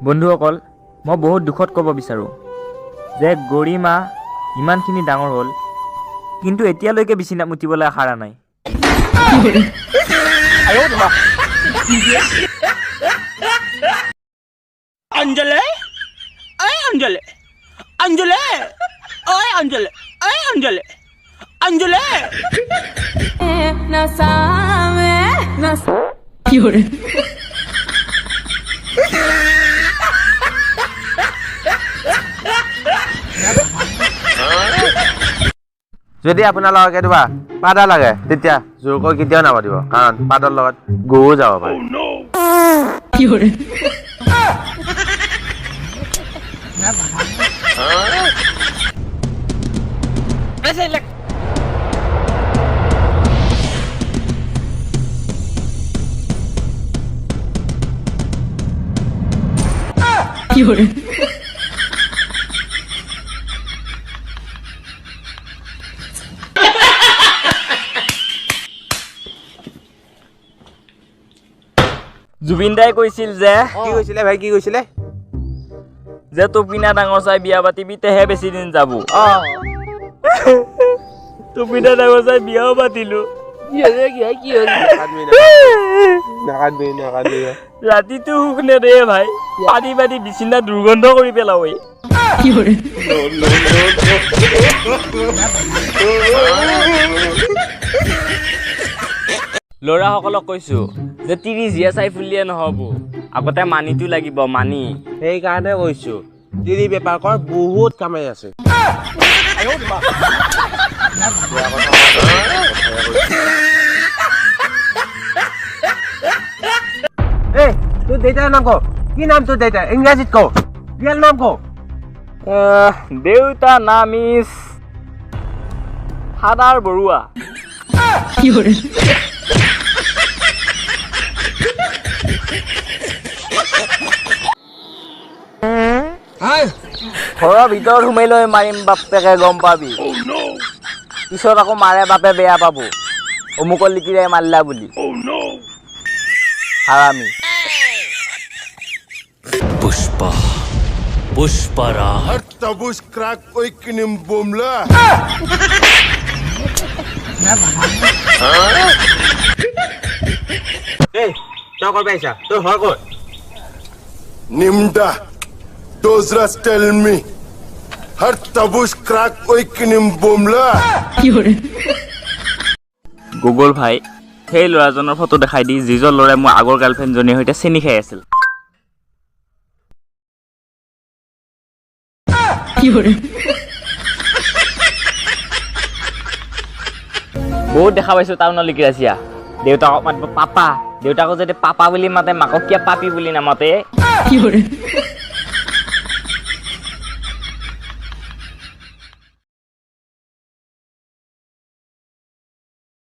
বন্ধুসকল, মই বহুত দুখত ক'ব বিচাৰোঁ যে গৰিমা ইমানখিনি ডাঙৰ হ'ল, কিন্তু এতিয়ালৈকে বিচনাত মুতিবলৈ সাৰা নাই। অঞ্জলি, ঐ অঞ্জলি, অঞ্জলি, ঐ অঞ্জলি, ঐ অঞ্জলি, অঞ্জলি। যদি আপোনালোকক কেতিয়াবা পাদা লাগে, তেতিয়া জোৰকৈ কেতিয়াও নামাতিব, কাৰণ পাদাৰ লগত গৰুও যাব পাৰে। জুবিন দাই কৈছিল যে, কি কৈছিলে ভাই, কি কৈছিলে? যে টোপিনা ডাঙৰ চাই বিয়া পাতিবি, তেহে বেছি দিন যাব। টোপিনা ডাঙৰ চাই বিয়াও পাতিলো। নাকান্দবি, নাকান্দবি। ৰাতিটো সুখ নেদে ভাই, পানী পানী বিচনা দুৰ্গন্ধ কৰি পেলাও। ল'ৰাসকলক কৈছো যে 30 চাই ফুলিয়ে নহ'ব, আগতে মানিটো লাগিব, মানি। সেইকাৰণে কৈছো, তিৰি বেপাৰ কৰ, বহুত কামাই আছে। এই, তোৰ দেউতাৰ নাম ক। কি নাম তোৰ দেউতাৰ? ইংৰাজীত ক, ৰিয়েল নাম ক। দেউতা নাম is father Barua. ঘৰৰ ভিতৰত সোমাই লৈ মাৰিম বাপেকে, গম পাবি। পিছত আকৌ মাৰে বাপে বেয়া পাব, অমুকৰ লিকিৰাই মাৰিলা বুলি। হাৰামি। Pushpa, পুষ্পৰা। Tabus crack oikinim bomla. এই, তই ক'ৰ পৰা আহিছা? তোৰ ঘৰ ক'ত? Nimda. Those rats tell me. Har tabush crack oikinim bomla. Google ভাই, সেই ল'ৰাজনৰ ফটো দেখাই দি, যিজন ল'ৰাই মোৰ আগৰ গাৰ্লফ্ৰেণ্ডজনীৰ সৈতে চেনি খাই আছিল। বহুত দেখা পাইছো টাউনৰ লিকিৰাচিয়া, দেউতাকক মাতিব পাপা। দেউতাকক যদি পাপা বুলি মাতে, মাকক কিয় পাপি বুলি নামাতে?